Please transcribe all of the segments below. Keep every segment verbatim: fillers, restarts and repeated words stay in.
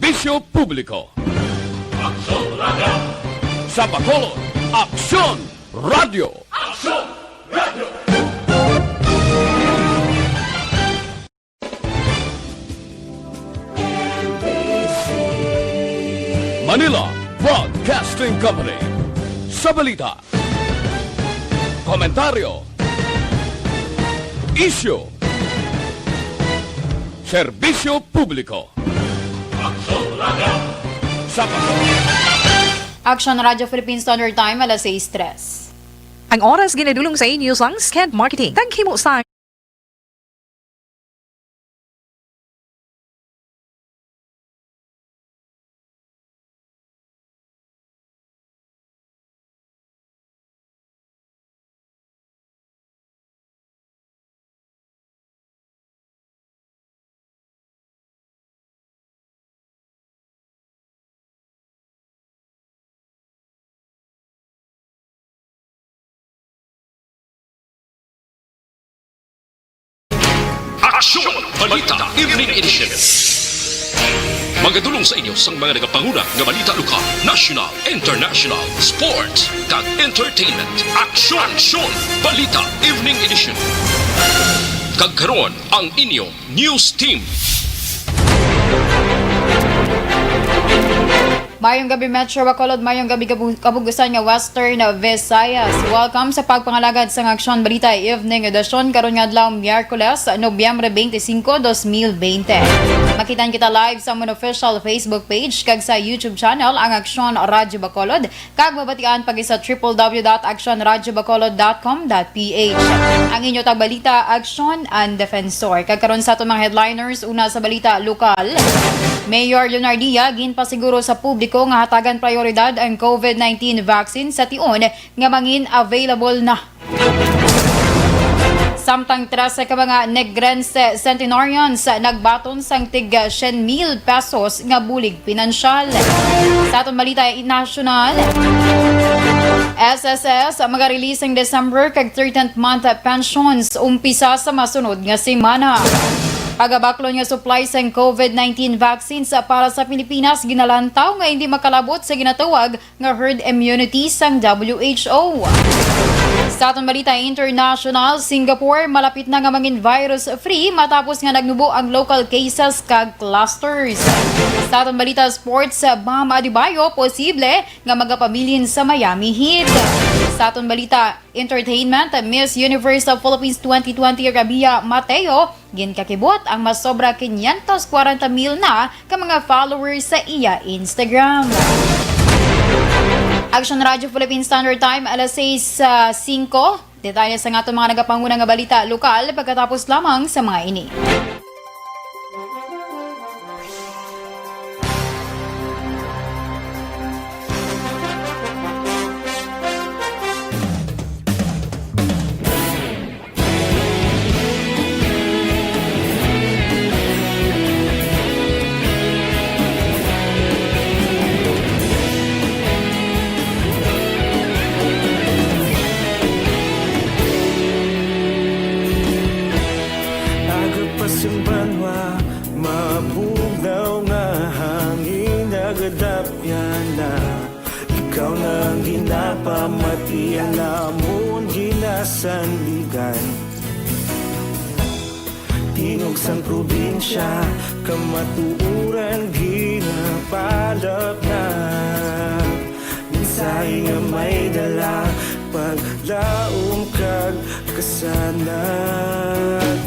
Serbisyo Publiko. Aksyon Radyo. Sa Bacolod, Aksyon Radyo. Aksyon Radyo. Manila Broadcasting Company. Sa balita, komentaryo, isyu, serbisyo publiko. Aksyon Radyo. Sa Aksyon Radyo Philippine Standard Time, alas sais tres. Ang oras ginadulong sa inyo sang Sked Marketing. Taghimo sa Aksyon! Balita Evening Edition. Magadulong sa inyo sang mga nagapanguna nga balita lokal, national, international, sports, kag entertainment. Aksyon! Aksyon! Balita Evening Edition. Kag karon, ang inyo news team. Mayong gabi, Metro Bacolod. Mayong gabi, kabu-, kabugusan nga Western Visayas. Welcome sa pagpangalagad sang Aksyon Balita Evening Edition karon nga adlaw, Miyerkules, Nobyembre twenty-five, dos mil twenty. Makitaan kita live sa amon official Facebook page kag sa YouTube channel, ang Aksyon Radyo Bacolod, kag mabatian pag sa triple W dot action radyo bacolod dot com dot P H. Ang inyo tagbalita, Aksyon and Defensor. Kag karon sa aton mga headliners, una sa balita lokal, Mayor Leonardia ginpasiguro sa publiko nga hatagan prioridad ang COVID nineteen vaccine sa tion nga mangin available na. Samtang trese ka mga Negrense centenarians nagbaton sang tig syen mil pesos nga bulig pinansyal. Sa aton balita nasyonal, S S S maga-release sang December kag thirteenth month pensions umpisa sa masunod nga semana. Pagabaklon nga supply sang COVID nineteen vaccines para sa Pilipinas ginalantaw nga hindi makalabot sa ginatawag nga herd immunity sang W H O. Sa aton balita international, Singapore malapit na nga mangin virus-free matapos nga nagnubo ang local cases kag clusters. Sa aton balita sports, Bam Adebayo posible nga magapabilin sa Miami Heat. Sa aton balita entertainment, Miss Universe of Philippines twenty twenty Rabia Mateo, ginkakibot ang mas sobra quinientos kwarenta mil na ka mga followers sa iya Instagram. Action Radio Philippine Standard Time, alas sais, ah, singko. Detalye sa aton mga nagapanguna nga balita lokal pagkatapos lamang sa mga ini. Agod pa sing banwa, mabugnaw nga hangin, nagadapyan na. Ikaw na ang ginapamati, ang amon ginasandigan. Tingog sang probinsya, kamatuoran ginapalapnag. Mensahe nga may dala, paglaom kag kasanag.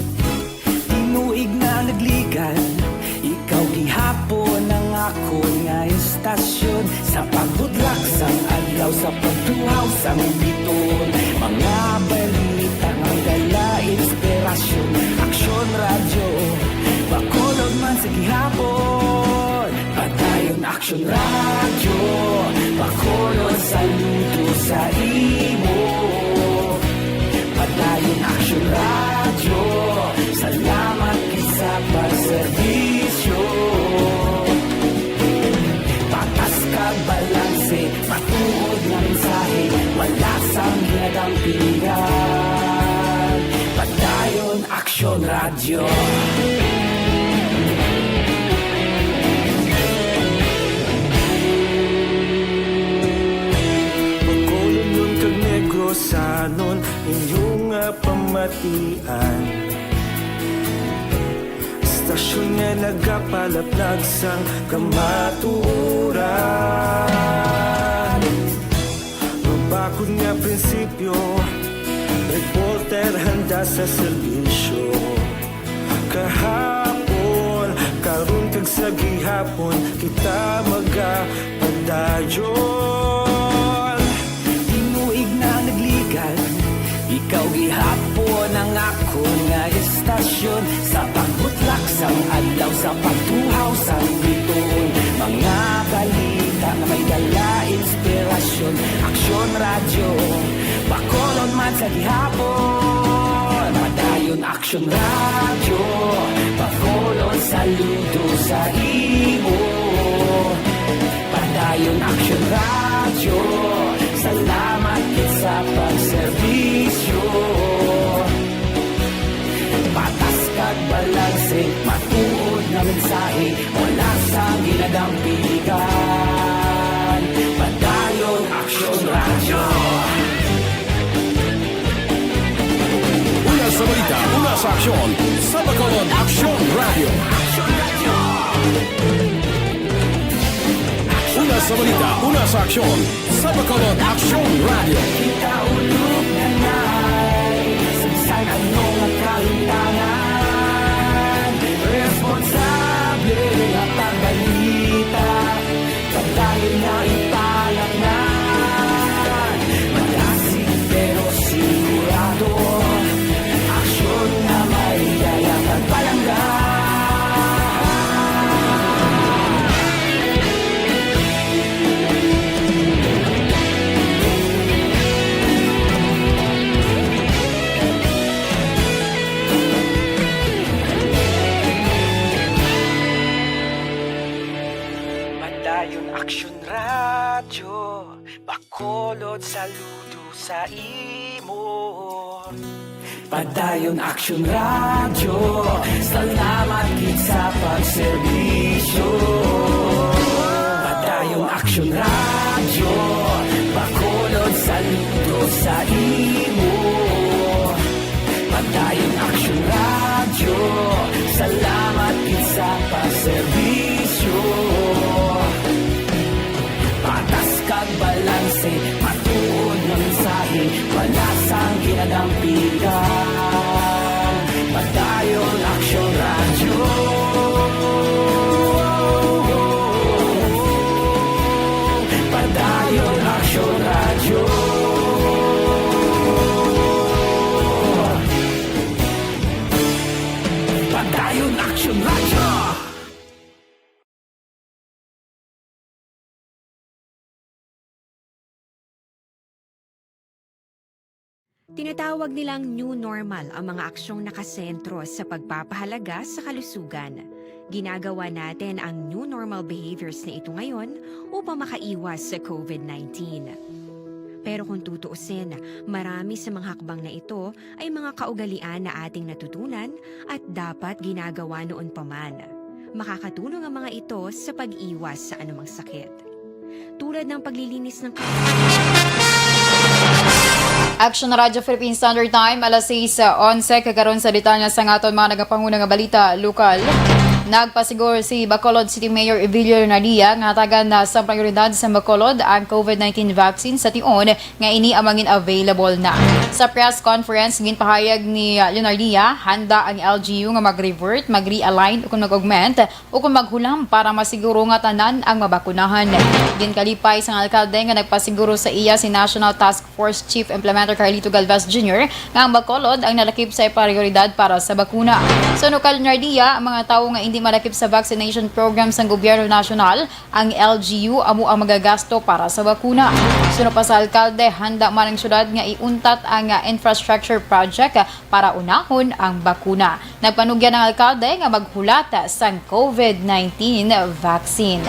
Tinuig na nagligan, ikaw gihapon ang akon nga istasyon. Sa pagbudlak sang adlaw, sa pagtuhaw sang biton, mga balita nga dala inspirasyon. Aksyon Radyo, Bacolod man sa gihapon. Padayon Aksyon Radyo, Bacolod, saludo sa imo. Padayon Aksyon Radyo, salamat gid sa pagserbisyo. Patas kag balanse, matuod nga mensahe, wala sang ginadampingan. Padayon Aksyon Radyo. Ian. Istasyon nga nagapalaplag sang kamatuoran. Mabakod nga prinsipyo, reporter handa sa serbisyo. Kahapon, karon kag sa gihapon, kita magapadayon. Tinuig na nagligal, ikaw gihapon ang akon nga istasyon. Sa pagbutlak sang adlaw, sa pagtuhaw sang bituon, mga balita nga may dala inspirasyon. Aksyon Radyo, Bacolod man sa gihapon. Padayon Aksyon Radyo, Bacolod, saludo sa imo. Padayon Aksyon Radyo, salamat gid sa pagserbisyo. Patas kag balanse, matuod nga mensahe, wala sang ginadampigan. Padayon Aksyon Radyo. Una sa balita, una sa aksyon, sa Bacolod Aksyon Radyo. Una sa balita, una sa aksyon, sa Bacolod Aksyon Radyo. Kita ulog na nay, sa bisan ano nga kahimtangan, responsable nga pagbalita. Padayon nga ipalatnan, malasig pero sigurado. Aksyon nga may dala kag palangga. Padayon Aksyon Radyo, Bacolod, saludo sa imo. Padayon Aksyon Radyo, salamat gid sa pagserbisyo. Padayon Aksyon Radyo, Bacolod, saludo sa imo. Padayon Aksyon Radyo, salamat gid sa pagserbisyo. Patas kag balanse, matuod nga mensahe, wala sang ginadampigan. Padayon Aksyon Radyo. Padayon Aksyon Radyo. Padayon Aksyon Radyo. Tinatawag nilang new normal ang mga aksyong nakasentro sa pagpapahalaga sa kalusugan. Ginagawa natin ang new normal behaviors na ito ngayon upang makaiwas sa covid nineteen. Pero kung tutuusin, marami sa mga hakbang na ito ay mga kaugalian na ating natutunan at dapat ginagawa noon pa man. Makakatulong ang mga ito sa pag-iwas sa anumang sakit, tulad ng paglilinis ng ka- Action Radyo Philippine Standard Time, alas sais onse. Kag karon sa detalye sa aton mga nagapanguna nga balita lokal. Nagpasiguro si Bacolod City Mayor Evilio Leonardia nga hatagan na sa prioridad sa Bacolod ang covid nineteen vaccine sa tion nga ini ang mangin available na. Sa press conference, ginpahayag ni, uh, Leonardia, handa ang L G U nga mag-revert, mag-realign, o kung mag-augment, o kung maghulam para masiguro nga tanan ang mabakunahan. Ginkalipay sang alkalde nga nagpasiguro sa iya si National Task Force Chief Implementer Carlito Galvez Junior nga ang Bacolod ang nalakip sa prioridad para sa bakuna. Suno kay Leonardia, ang mga tawo nga indi malakip sa vaccination program sang gobyerno nasyonal, ang L G U amo ang magagasto para sa bakuna. Suno pa sa alkalde, handa man ang syudad nga iuntat ang, ah, infrastructure project, ah, para unahon ang bakuna. Nagpanugyan ang alkalde nga maghulat sang covid nineteen vaccine.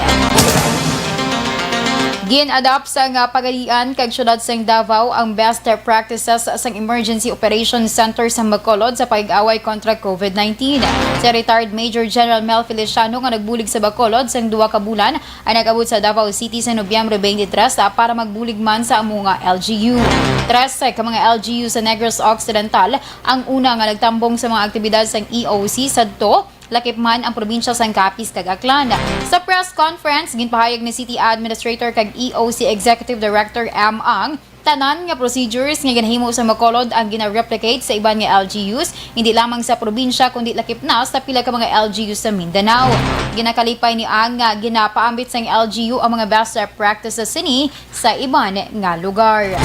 Gin-adopt sang, ah, Pagadian kag Siyudad sang Davao ang best practices sang Emergency Operation Center sa Bacolod sa pag-away kontra COVID nineteen. Si retired Major General Mel Feliciano nga nagbulig sa Bacolod sang duha ka bulan ang nag-abot sa Davao City sa Nobyembre twenty-three para magbulig man sa amo nga L G U. Trese ka mga L G U sa Negros Occidental ang una nga nagtambong sa mga aktibidad sang E O C sadto, lakip man ang probinsya sang Capiz kag Aklan. Sa press conference, ginpahayag ni City Administrator kag E O C Executive Director M. Ang tanan nga procedures nga ginahimo sa Bacolod ang gina-replicate sa iban nga L G Us, hindi lamang sa probinsya kundi lakip na sa pila ka mga L G U sa Mindanao. Ginakalipay ni Ang nga ginapaambit sang L G U ang mga best practices sini sa iban nga lugar.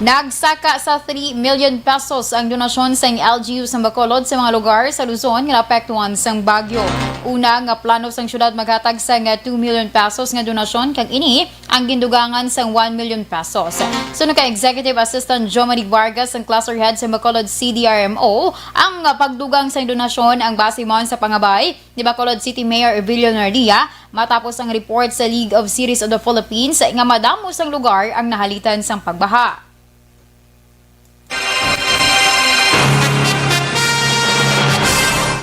Nagsaka sa three million pesos ang donasyon sang L G U sa Bacolod sa mga lugar sa Luzon nga naapektuhan sang bagyo. Una nga plano sang syudad maghatag sang two million pesos nga donasyon, kag ini ang gindugangan sang one million pesos. Suno kay Executive Assistant Jomari Vargas, ang cluster head sa Bacolod C D R M O, ang pagdugang sang donasyon ang base man sa pangabay ni Bacolod City Mayor Evelio Nardia, matapos ang report sa League of Cities of the Philippines nga madamo sang lugar ang nahalitan sang pagbaha.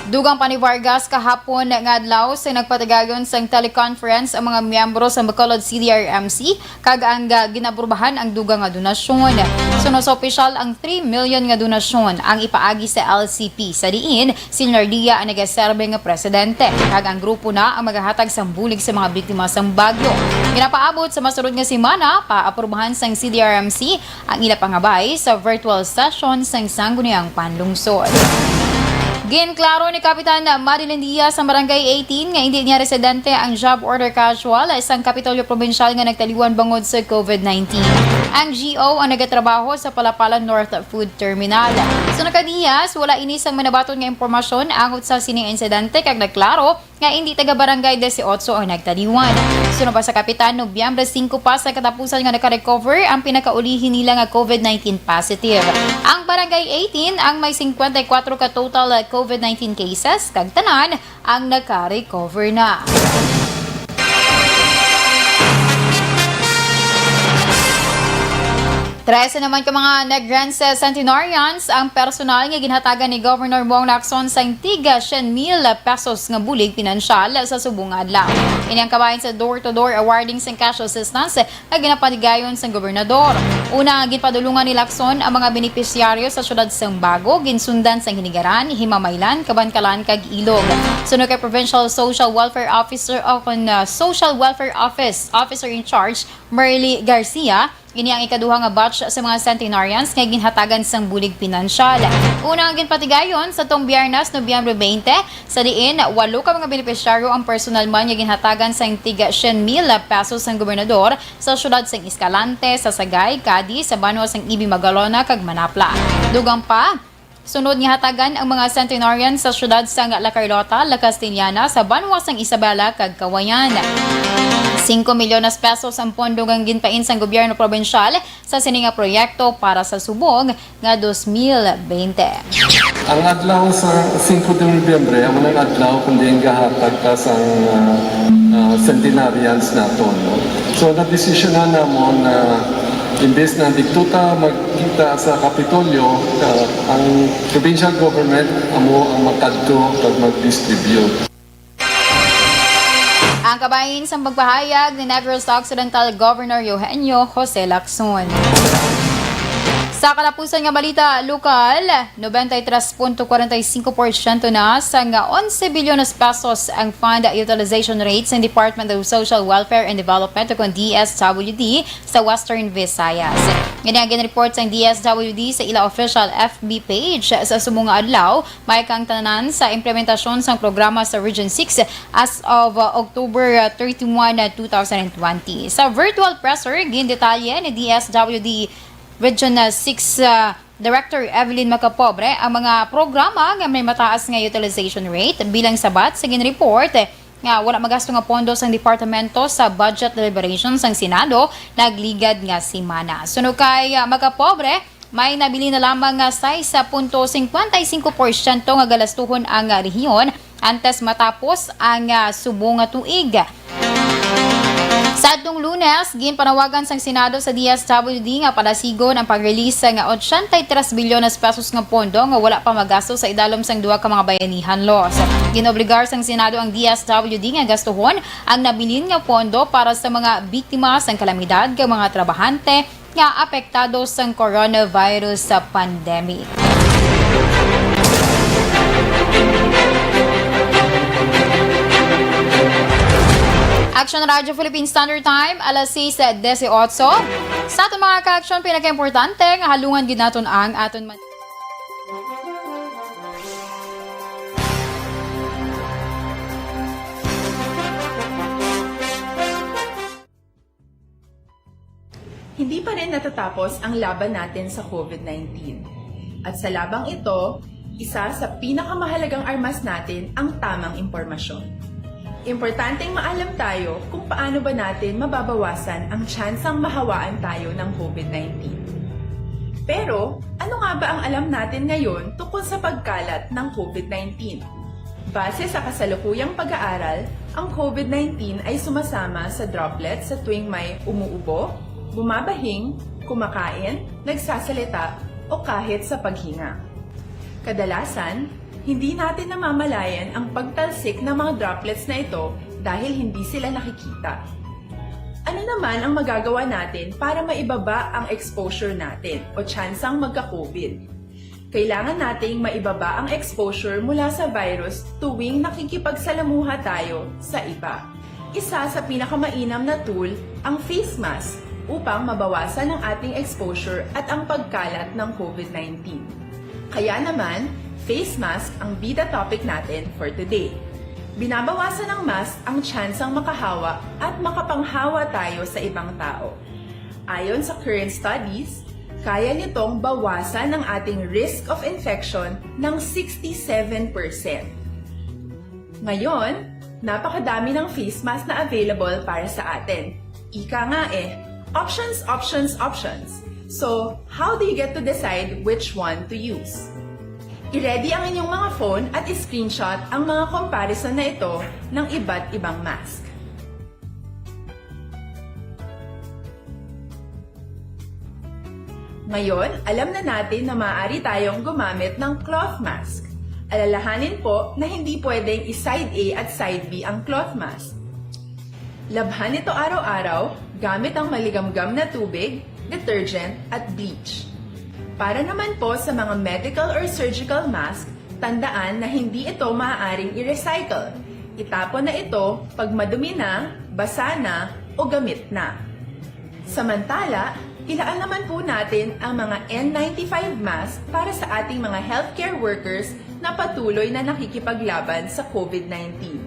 Dugang pa ni Vargas, kahapon nga adlaw sa nagpatigayon sang teleconference ang mga miyembro sa Bacolod C D R M C, kag ang, ah, ginaprubahan ang dugang nga donasyon. Suno sa opisyal, ang three million nga donasyon ang ipaagi sa L C P, sa diin si Nardia ang nagaserbe nga presidente, kag ang grupo na ang magahatag sang bulig sa mga biktima sang bagyo. Ginapaabot sa masunod nga semana, paaprubahan sang C D R M C ang ila pangabay sa virtual session sang Sangguniang Panlungsod. Ginklaro ni Kapitan Madeline Diaz sa Barangay eighteen nga indi niya residente ang job order casual sang Kapitolyo Probinsyal nga nagtaliwan bangod sa COVID nineteen. Ang G O ang nagatrabaho sa Palapalan North Food Terminal. Suno kay Diaz, wala ini sang manabaton nga impormasyon angot sa sining insidente, kag nagklaro nga indi taga Barangay dieciocho ang nagtaliwan. Suno pa sa kapitan, Nobyembre singko pa sa katapusan nga nakarecover ang pinakaulihi nila nga COVID nineteen positive. Ang Barangay eighteen ang may cincuenta y cuatro ka total COVID nineteen cases, kag tanan ang nakarecover na. Trese naman ka mga Negrense centenarians ang personal nga ginhatagan ni Governor Bong Lacson sang tiga syen mil pesos nga bulig pinansyal sa subong nga adlaw. Ini ang kabahin sa door-to-door awarding sang cash assistance nga ginapatigayon sang gobernador. Una nga ginpadulungan ni Lacson ang mga benepisyaryo sa siyudad sang Bago, ginsundan sang Hinigaran, Himamaylan, Kabankalan, kag Ilog. Suno kay Provincial Social Welfare Officer o kon, ah, Social Welfare Office Officer in Charge, Merly Garcia, ini ang ikaduha nga batch sa mga centenarians nga ginhatagan sang bulig pinansyal. Una nga ginpatigayon sa tong Biyernes, Nobyembre twenty, sa diin walo ka mga benepisyaryo ang personal man nga ginhatagan sang tiga syen mil pesos sang gobernador sa siyudad sang Escalante, Sasagay, Cadiz, sa banwa sang Ibi Magalona, kag Manapla. Dugang pa, sunod nga hatagan ang mga centenarian sa siyudad sang La Carlota, La Castellana, sa banwa sang Isabela, kag Cauayan. Singko milyones pesos ang pondo nga ginpain sang gobyerno probinsyal sa sini nga proyekto para sa subong nga dos mil bente. Ang adlaw sa singko de Nobyembre, amo nang adlaw kung diin gahatag ta sang, ah, ah, centenarians naton, no? So, nadesisyonan namon na imbes na didto ta magkita sa Kapitolyo, ah, ang provincial government amo ang makadto kag mag-distribute. Ang kabahin sang pagpahayag ni Negros Occidental Governor Eugenio Jose Lacson. Sa katapusan nga balita lokal, noventa y tres punto kwarenta y singko porsyento na sang onse bilyones pesos ang fund utilization rate sang Department of Social Welfare and Development o kon D S W D sa Western Visayas. Ini ang ginreport sang D S W D sa ila official F B page sa subong nga adlaw, may kaangtanan sa implementasyon sang programa sa Region six as of, uh, October, uh, thirty-one, uh, two thousand and twenty. Sa virtual presser, gindetalye ni D S W D Region, uh, six, uh, Director Evelyn Macapobre ang mga programa nga may mataas nga utilization rate bilang sabat sa ginreport nga wala magasto nga pondo sang departamento sa budget deliberation sang Senado nagligad nga semana. Suno kay, uh, Macapobre, may nabilin na lamang nga sais punto singkwenta y singko porsyento nga galastuhon ang, ah, rehiyon antes matapos ang, ah, subong nga tuig. Sa adtong Lunes, ginpanawagan sang Senado sa D S W D nga palasigon ang pag-release nga ochenta y tres bilyones pesos nga pondo nga wala pa magasto sa idalom sang duha ka mga bayanihan laws. Ginobligar sang Senado ang D S W D nga gastuhon ang nabilin nga pondo para sa mga biktima sang kalamidad nga mga trabahante nga apektado sang coronavirus sa pandemic. Action Radio Philippine Standard Time, alas sais dieciocho. Sa aton mga ka-action, pinakaimportante nga halungan gid naton ang aton man- Hindi pa rin natatapos ang laban natin sa COVID nineteen. At sa labang ito, isa sa pinakamahalagang armas natin ang tamang impormasyon. Importanteng maalam tayo kung paano ba natin mababawasan ang tsansang mahawaan tayo ng COVID nineteen. Pero, ano nga ba ang alam natin ngayon tungkol sa pagkalat ng COVID nineteen? Base sa kasalukuyang pag-aaral, ang COVID nineteen ay sumasama sa droplets sa tuwing may umuubo, bumabahing, kumakain, nagsasalita, o kahit sa paghinga. Kadalasan, hindi natin namamalayan ang pagtalsik ng mga droplets na ito dahil hindi sila nakikita. Ano naman ang magagawa natin para maibaba ang exposure natin o tsansang magka-COVID? Kailangan nating maibaba ang exposure mula sa virus tuwing nakikipagsalamuha tayo sa iba. Isa sa pinakamainam na tool ang face mask upang mabawasan ang ating exposure at ang pagkalat ng COVID nineteen. Kaya naman, face mask ang bida topic natin for today. Binabawasan ng mask ang tsansang makahawa at makapanghawa tayo sa ibang tao. Ayon sa current studies, kaya nitong bawasan ang ating risk of infection ng sixty-seven percent. Ngayon, napakadami ng face mask na available para sa atin. Ika nga eh, options, options, options. So, how do you get to decide which one to use? I-ready ang inyong mga phone at i-screenshot ang mga comparison na ito ng iba't ibang mask. Ngayon, alam na natin na maaari tayong gumamit ng cloth mask. Alalahanin po na hindi pwedeng i-side A at side B ang cloth mask. Labhan ito araw-araw gamit ang maligamgam na tubig, detergent, at bleach. Para naman po sa mga medical or surgical mask, tandaan na hindi ito maaaring i-recycle. Itapon na ito pag madumi na, basa na, o gamit na. Samantala, ilaan naman po natin ang mga N ninety-five mask para sa ating mga healthcare workers na patuloy na nakikipaglaban sa COVID nineteen.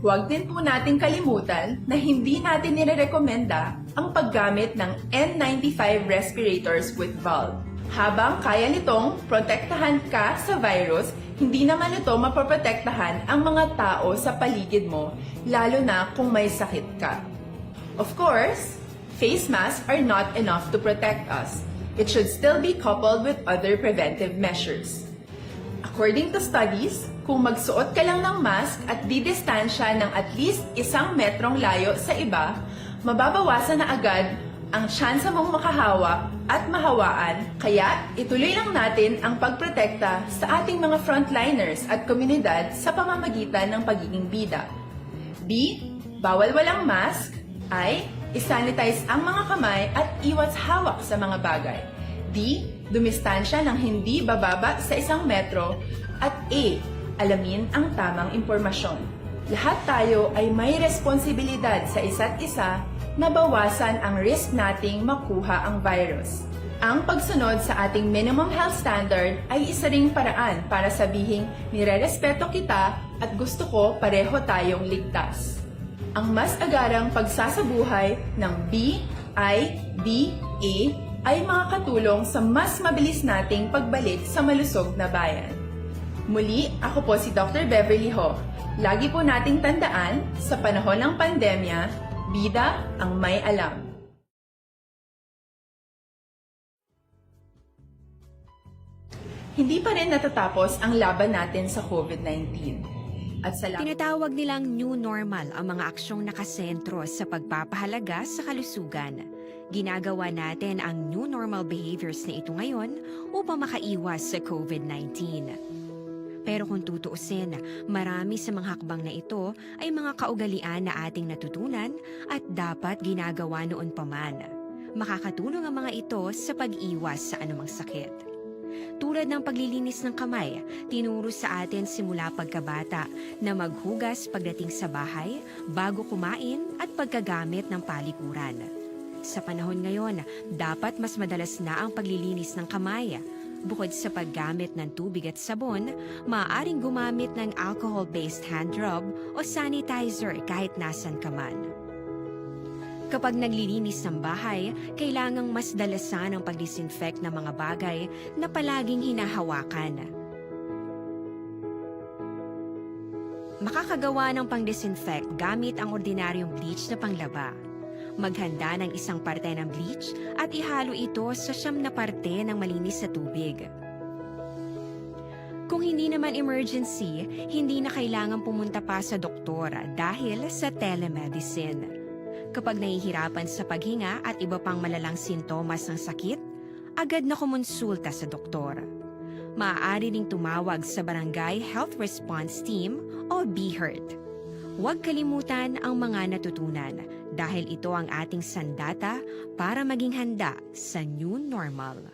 Huwag din po nating kalimutan na hindi natin nirerekomenda ang paggamit ng N ninety-five respirators with valve. Habang kaya nitong protektahan ka sa virus, hindi naman ito mapoprotektahan ang mga tao sa paligid mo, lalo na kung may sakit ka. Of course, face masks are not enough to protect us. It should still be coupled with other preventive measures. According to studies, kung magsuot ka lang ng mask at didistansya ng at least isang metrong layo sa iba, mababawasan na agad ang tsansa mong makahawa at mahawaan. Kaya, ituloy lang natin ang pagprotekta sa ating mga frontliners at komunidad sa pamamagitan ng pagiging bida. B, bawal walang mask. I, i-sanitize ang mga kamay at iwas hawak sa mga bagay. D, dumistansya ng hindi bababa sa isang metro. At E, alamin ang tamang impormasyon. Lahat tayo ay may responsibilidad sa isa't isa na bawasan ang risk nating makuha ang virus. Ang pagsunod sa ating minimum health standard ay isa ring paraan para sabihing nirerespeto kita at gusto ko pareho tayong ligtas. Ang mas agarang pagsasabuhay ng B I D A ay makakatulong sa mas mabilis nating pagbalik sa malusog na bayan. Muli, ako po si Doctor Beverly Ho. Lagi po nating tandaan, sa panahon ng pandemya, bida ang may alam. Hindi pa rin natatapos ang laban natin sa COVID nineteen. At salamat. Tinatawag nilang new normal ang mga aksyong nakasentro sa pagpapahalaga sa kalusugan. Ginagawa natin ang new normal behaviors na ito ngayon upang makaiwas sa COVID nineteen. Pero kung tutuusin, marami sa mga hakbang na ito ay mga kaugalian na ating natutunan at dapat ginagawa noon pa man. Makakatulong ang mga ito sa pag-iwas sa anumang sakit. Tulad ng paglilinis ng kamay, tinuro sa atin simula pagkabata na maghugas pagdating sa bahay, bago kumain at pagkagamit ng palikuran. Sa panahon ngayon, dapat mas madalas na ang paglilinis ng kamay. Bukod sa paggamit ng tubig at sabon, maaaring gumamit ng alcohol-based hand rub o sanitizer kahit nasan ka man. Kapag naglilinis ng bahay, kailangang mas dalasan ang pag-disinfect ng mga bagay na palaging hinahawakan. Makakagawa ng pang-disinfect gamit ang ordinaryong bleach na panglaba. Maghanda ng isang parte ng bleach at ihalo ito sa siyam na parte ng malinis na tubig. Kung hindi naman emergency, hindi na kailangan pumunta pa sa doktor dahil sa telemedicine. Kapag nahihirapan sa paghinga at iba pang malalang sintomas ng sakit, agad na kumonsulta sa doktor. Maaari ring tumawag sa Barangay Health Response Team o BHERT. Huwag kalimutan ang mga natutunan dahil ito ang ating sandata para maging handa sa new normal.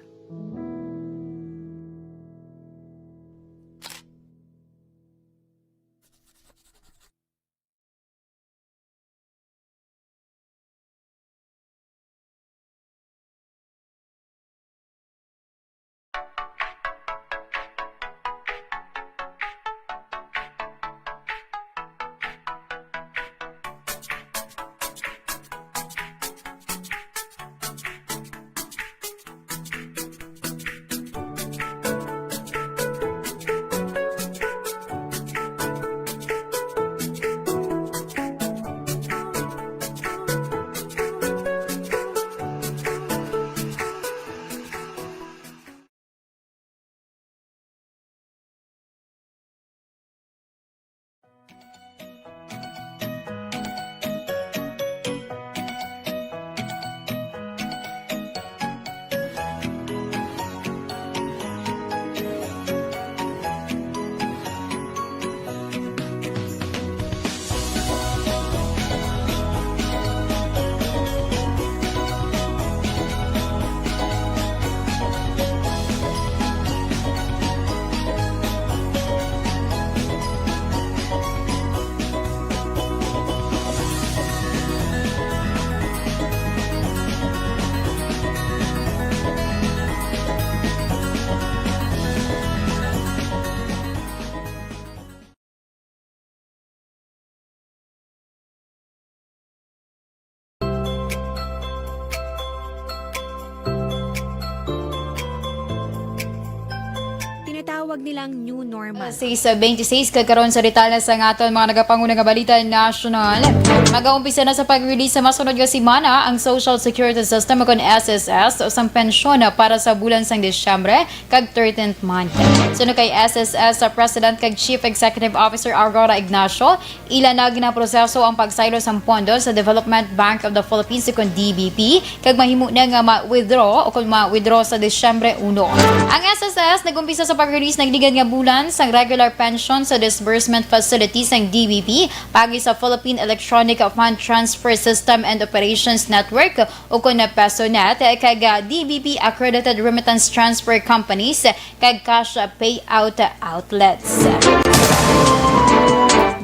Tinatawag nilang new normal. Sa twenty-six, kag karon sa detalye sa aton mga nagapanguna nga balita nasyonal. Magaumpisa na sa pag-release sa masunod nga semana ang Social Security System o kon S S S sang pensyon para sa bulan sang Disyembre kag thirteenth month. Suno kay S S S President kag Chief Executive Officer Aurora Ignacio, ila na ginaproseso ang pagsaylo sang pondo sa Development Bank of the Philippines, kon D B P, kag mahimo na nga ma-withdraw o kon ma-withdraw sa Disyembre uno. Ang S S S nag-umpisa sa pag-release nagligad nga bulan sang regular pension sa disbursement facility sang D B P paagi sa Philippine Electronic Fund Transfer System and Operations Network o kon PESONET, kag, ah, D B P accredited remittance transfer companies kag cash payout outlets.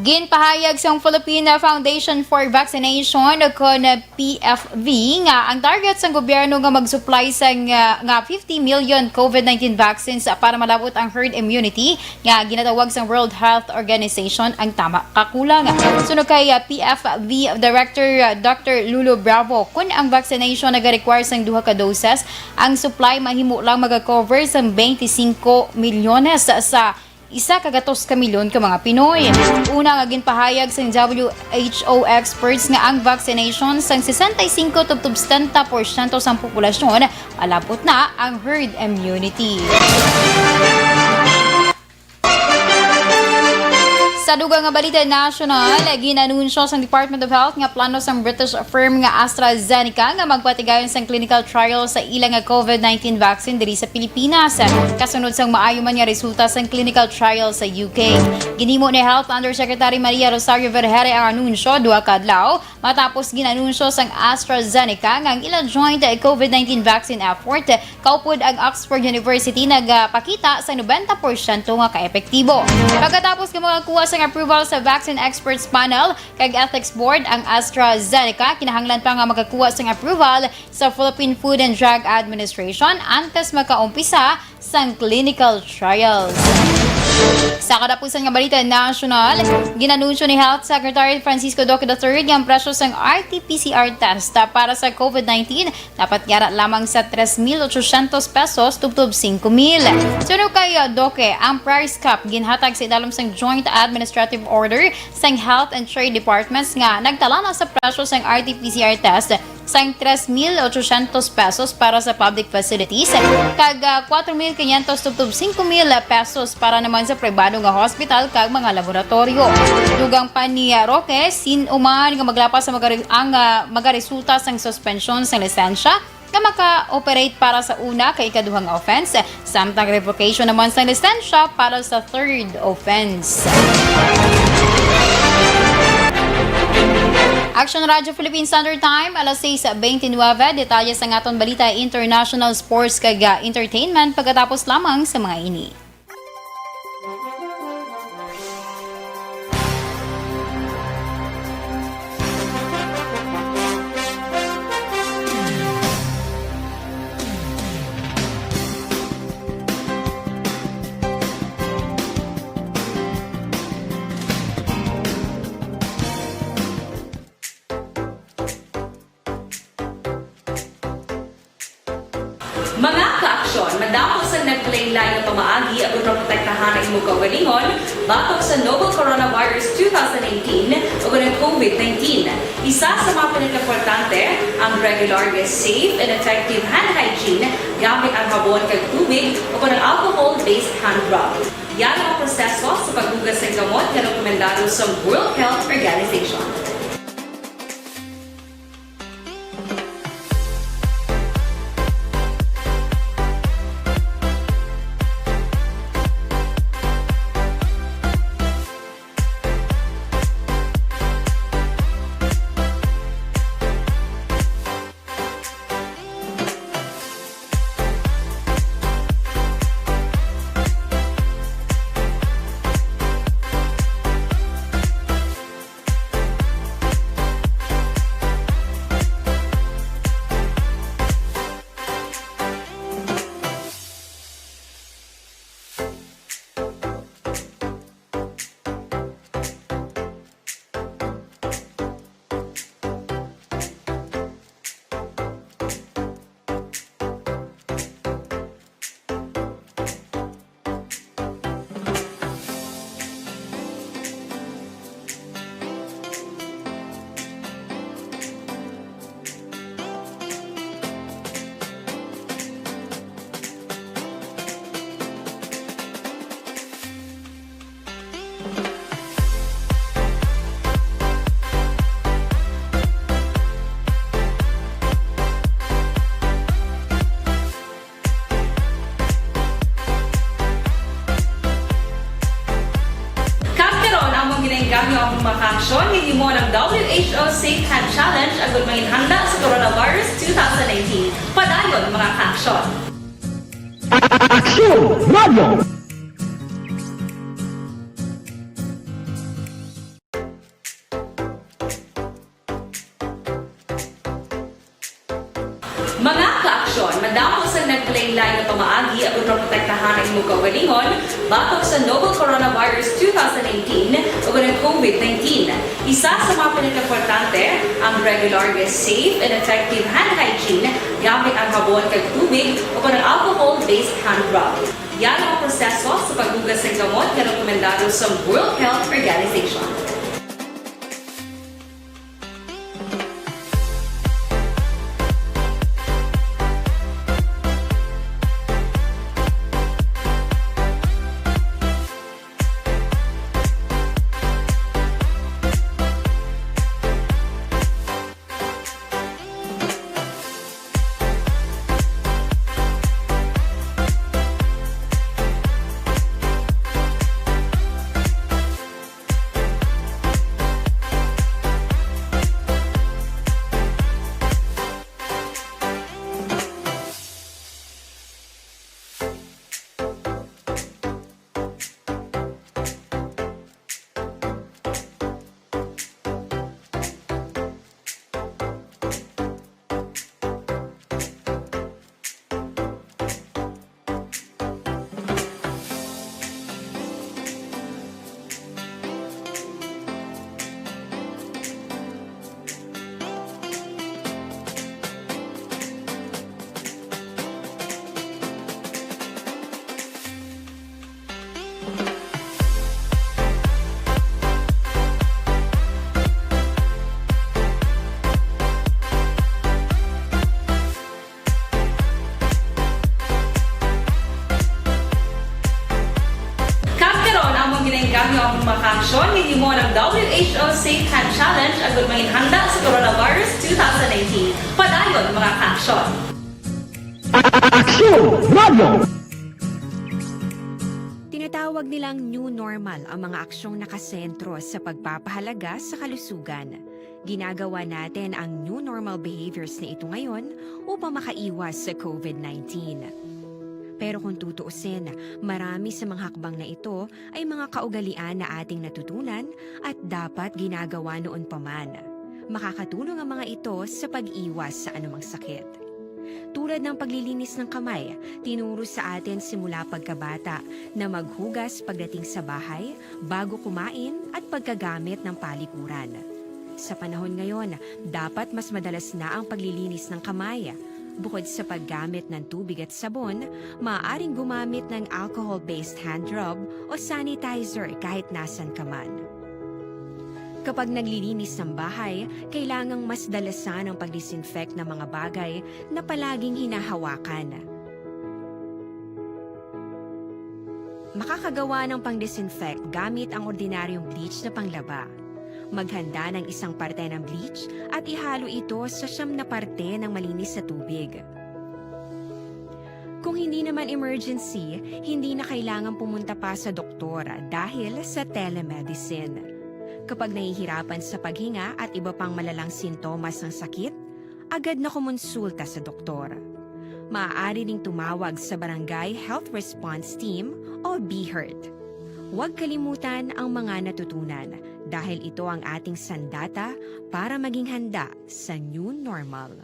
Ginpahayag sang Philippine Foundation for Vaccination o kon P F V nga ang target sang gobyerno nga mag-supply sang, ah, nga fifty million COVID nineteen vaccines para malab-ot ang herd immunity nga ginatawag sang World Health Organization ang tama kakulang. Suno kay, ah, P F V Director, ah, Doctor Lulu Bravo, kun ang vaccination nagarequire sang duha ka doses, ang supply mahimo lang magakover sang twenty-cinco milyones sa isa ka gatos ka milyon ka mga Pinoy. Una nga ginpahayag sang W H O experts nga ang vaccination sang sesenta y cinco tubtob setenta porsyento sang populasyon malab-ot na ang herd immunity. Sa dugang nga balita nasyonal, ginanunsyo sang Department of Health nga plano sang British firm nga AstraZeneca nga magpatigayon sang clinical trial sa ila nga COVID nineteen vaccine diri sa Pilipinas, kasunod sang maayo man nga resulta sang clinical trial sa U K. Ginhimo ni Health Undersecretary Maria Rosario Vergeire ang anunsyo duha ka adlaw matapos ginanunsyo sang AstraZeneca nga ang ilang joint COVID nineteen vaccine effort kaupod ang Oxford University nagapakita sa nobenta porsyento nga kaepektibo. Pagkatapos nga makakuha sang approval sa Vaccine Experts Panel kag Ethics Board ang AstraZeneca, kinahanglan pa nga makakuha sang approval sa Philippine Food and Drug Administration antes makaumpisa sang clinical trials. Sa katapusan nga balita nasyonal, ginanunsyo ni Health Secretary Francisco Duque the third nga ang presyo sang R T P C R test para sa COVID nineteen dapat yara lamang sa tres mil ochocientos pesos tubtob singko mil. Suno kay Duque, ang price cap ginhatag sa idalom sang Joint Administrative Order sang Health and Trade Departments nga nagtalana sa presyo sang R T P C R test sang tres mil ochocientos pesos para sa public facilities kag, ah, kuwatro mil kinyentos tubtob singko mil pesos para naman sa pribado nga hospital kag mga laboratoryo. Dugang pa ni, ah, Roque, sin-o man nga maglapas sa magari-, ang, ah, magaresulta sang suspensyon sang lisensya nga maka-operate para sa una kag ikaduha nga offense, samtang revocation naman sang lisensya para sa third offense. Action Radio Philippine Standard Time, alas sais bente nuebe. Detalye sang aton balita, international, sports, kag, ah, entertainment pagkatapos lamang sa mga ini. Mga ka-aksyon, madamo sang nagkalainlain nga pamaagi agud maprotektahan ang imo kaugalingon batok sa novel coronavirus two thousand nineteen ug ang COVID nineteen. Isa sa mga pinakaimportante ang regular nga safe and effective hand hygiene gamit ang habon kag tubig ug ang alcohol-based hand rub. Yara ang proseso sa paghugas sang kamot nga rekomendado sa World Health Organization. Kag karon, among ginaengganyo ang mga kaaksyon nga gihimo ng W H O Safe Hand Challenge agud manginhanda sa coronavirus two thousand nineteen. Padayon, mga kaaksyon. Aksyon Radio! Mga kaaksyon, madamo sang nagkalainlain nga pamaagi aron maprotektahan ang imo kaugalingon batok sa novel coronavirus two thousand nineteen ug ang COVID nineteen. Isa sa mga pinakaimportante ang regular nga safe and effective hand hygiene gamit ang habon kag tubig o ang alcohol-based hand rub. Yara ang proseso sa paghugas sang kamot nga rekomendado sa World Health Organization. Safe Hand Challenge agud mangin handa sa Coronavirus two thousand nineteen. Padayon, mga ka-aksyon! Aksyon Radio! Tinatawag nilang new normal ang mga aksyong nakasentro sa pagpapahalaga sa kalusugan. Ginagawa natin ang new normal behaviors na ito ngayon upang makaiwas sa COVID nineteen. Pero kung tutuusin, marami sa mga hakbang na ito ay mga kaugalian na ating natutunan at dapat ginagawa noon pa man. Makakatulong ang mga ito sa pag-iwas sa anumang sakit. Tulad ng paglilinis ng kamay, tinuro sa atin simula pagkabata na maghugas pagdating sa bahay, bago kumain at pagkagamit ng palikuran. Sa panahon ngayon, dapat mas madalas na ang paglilinis ng kamay. Bukod sa paggamit ng tubig at sabon, maaaring gumamit ng alcohol-based hand rub o sanitizer kahit nasan ka man. Kapag naglilinis ng bahay, kailangang mas dalasan ang pag-disinfect ng mga bagay na palaging hinahawakan. Makakagawa ng pang-disinfect gamit ang ordinaryong bleach na panglaba. Maghanda ng isang parte ng bleach at ihalo ito sa siyam na parte ng malinis na tubig. Kung hindi naman emergency, hindi na kailangan pumunta pa sa doktor dahil sa telemedicine. Kapag nahihirapan sa paghinga at iba pang malalang sintomas ng sakit, agad na kumonsulta sa doktor. Maaari ding tumawag sa Barangay Health Response Team o BHERT. Huwag kalimutan ang mga natutunan dahil ito ang ating sandata para maging handa sa new normal.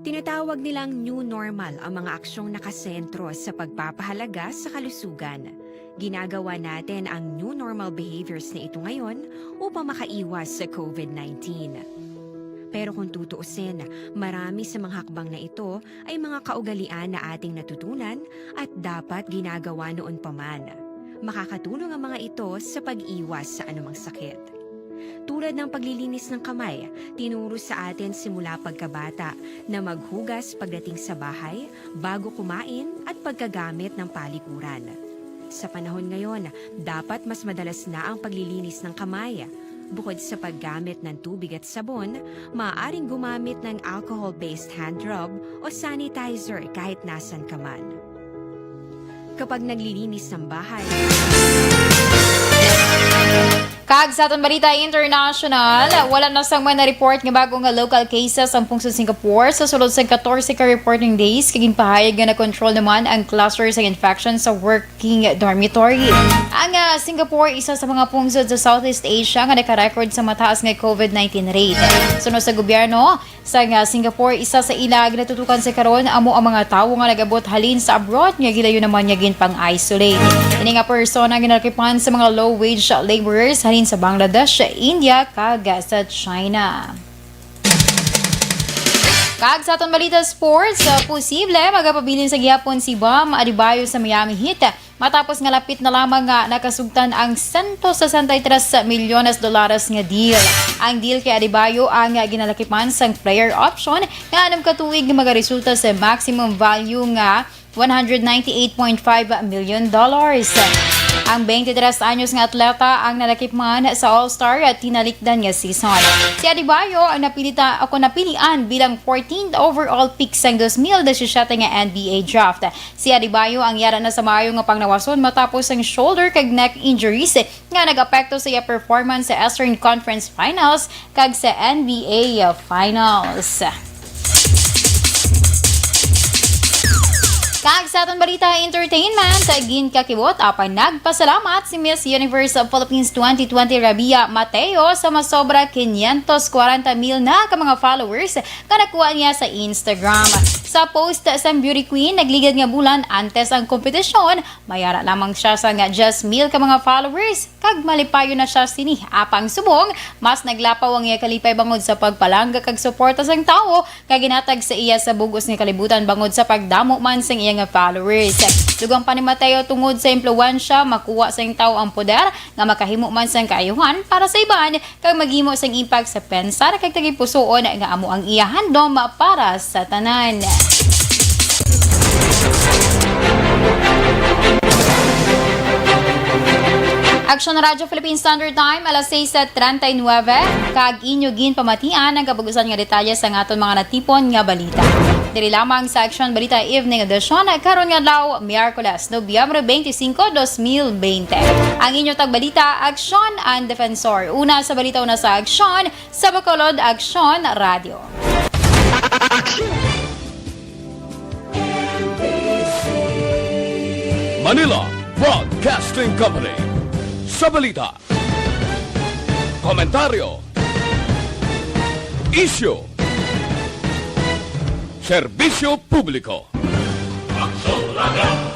Tinatawag nilang new normal ang mga aksyong nakasentro sa pagpapahalaga sa kalusugan. Ginagawa natin ang new normal behaviors na ito ngayon upang makaiwas sa COVID nineteen. Pero kung tutuusin, marami sa mga hakbang na ito ay mga kaugalian na ating natutunan at dapat ginagawa noon pa man. Makakatulong ang mga ito sa pag-iwas sa anumang sakit. Tulad ng paglilinis ng kamay, tinuro sa atin simula pagkabata na maghugas pagdating sa bahay, bago kumain at pagkagamit ng palikuran. Sa panahon ngayon, dapat mas madalas na ang paglilinis ng kamay. Bukod sa paggamit ng tubig at sabon, maaaring gumamit ng alcohol-based hand rub o sanitizer kahit nasan ka man. Kapag naglilinis ng bahay. Kag sa aton balita international, wala na sang mga na-report nga bago nga local cases ang pungsod Singapore sa sulod sang katorse ka reporting days, kag ginpahayag nga na-control naman ang cluster sang infection sa working dormitory. Ang, ah, Singapore isa sa mga pungsod sa Southeast Asia nga naka-record sa mataas nga COVID nineteen rate. Suno sa gobyerno, Sa nga Singapore, isa sa ila ginatutukan sa karon amo ang mga tawo nga nag-abot halin sa abroad nga gilayon naman nga ginpang-isolate. Ini nga persona ginalakipan sa mga low-wage laborers halin sa Bangladesh, India, kag sa China. Kag sa aton balita sports, posible magapabilin sa gihapon si Bam Adebayo sa Miami Heat matapos nga lapit na lamang nga nakasugtan ang sento sesenta y tres milyones dolares nga deal. Ang deal kay Adebayo ang ginalakipan sang player option nga anom ka tuig magaresulta sa maximum value nga one hundred ninety-eight point five million dollars. Ang twenty-tres anyos nga atleta ang nalakip man sa All-Star at tinalikdan nga season. Si Adebayo ang napilita, ako napilian bilang fourteenth overall pick sang dos mil disisiete nga N B A draft. Si Adebayo ang yara na sa maayo nga panglawason matapos ang shoulder kag neck injuries nga nag-apekto sa iya performance sa Eastern Conference Finals kag sa N B A Finals. Kag sa aton balita entertainment, ginkakibot apan nagpasalamat si Miss Universe of Philippines twenty twenty Rabia Mateo sa masobra quinientos cuarenta mil na ka mga followers nga nakuha niya sa Instagram. Sa post sang beauty queen, nagligad nga bulan antes ang kompetisyon, may ara lamang siya sa nga diyes mil ka mga followers, kag malipayon na siya sini. Apang subong, mas naglapaw ang iya kalipay bangod sa pagpalangga kag suporta sang tawo nga ginatag sa iya sa bug-os nga kalibutan bangod sa pagdamo man sang iya nga followers. Dugang pa ni Mateo, tungod sa impluwensya, makuha sang tawo ang poder nga makahimo man sang kaayuhan para sa iban kag maghimo sang impact sa pensar kag tagipusoon nga amo ang iya handom para sa tanan. Aksyon Radyo Philippine Standard Time, alas seis treinta y nueve, kag inyo ginpamatian ang kabug-usan nga detalye sa aton mga natipon nga balita. Diri lamang sa Aksyon Balita Evening Edition, karon nga adlaw, Miyerkules, Nobyembre twenty-five, twenty twenty. Ang inyo tagbalita, Aksyon, ang Defensor. Una sa balita, una sa aksyon, sa Bacolod, Aksyon Radyo. Manila Broadcasting Company. Sa balita, komentaryo, isyu, serbisyo publiko. Aksyon Radyo.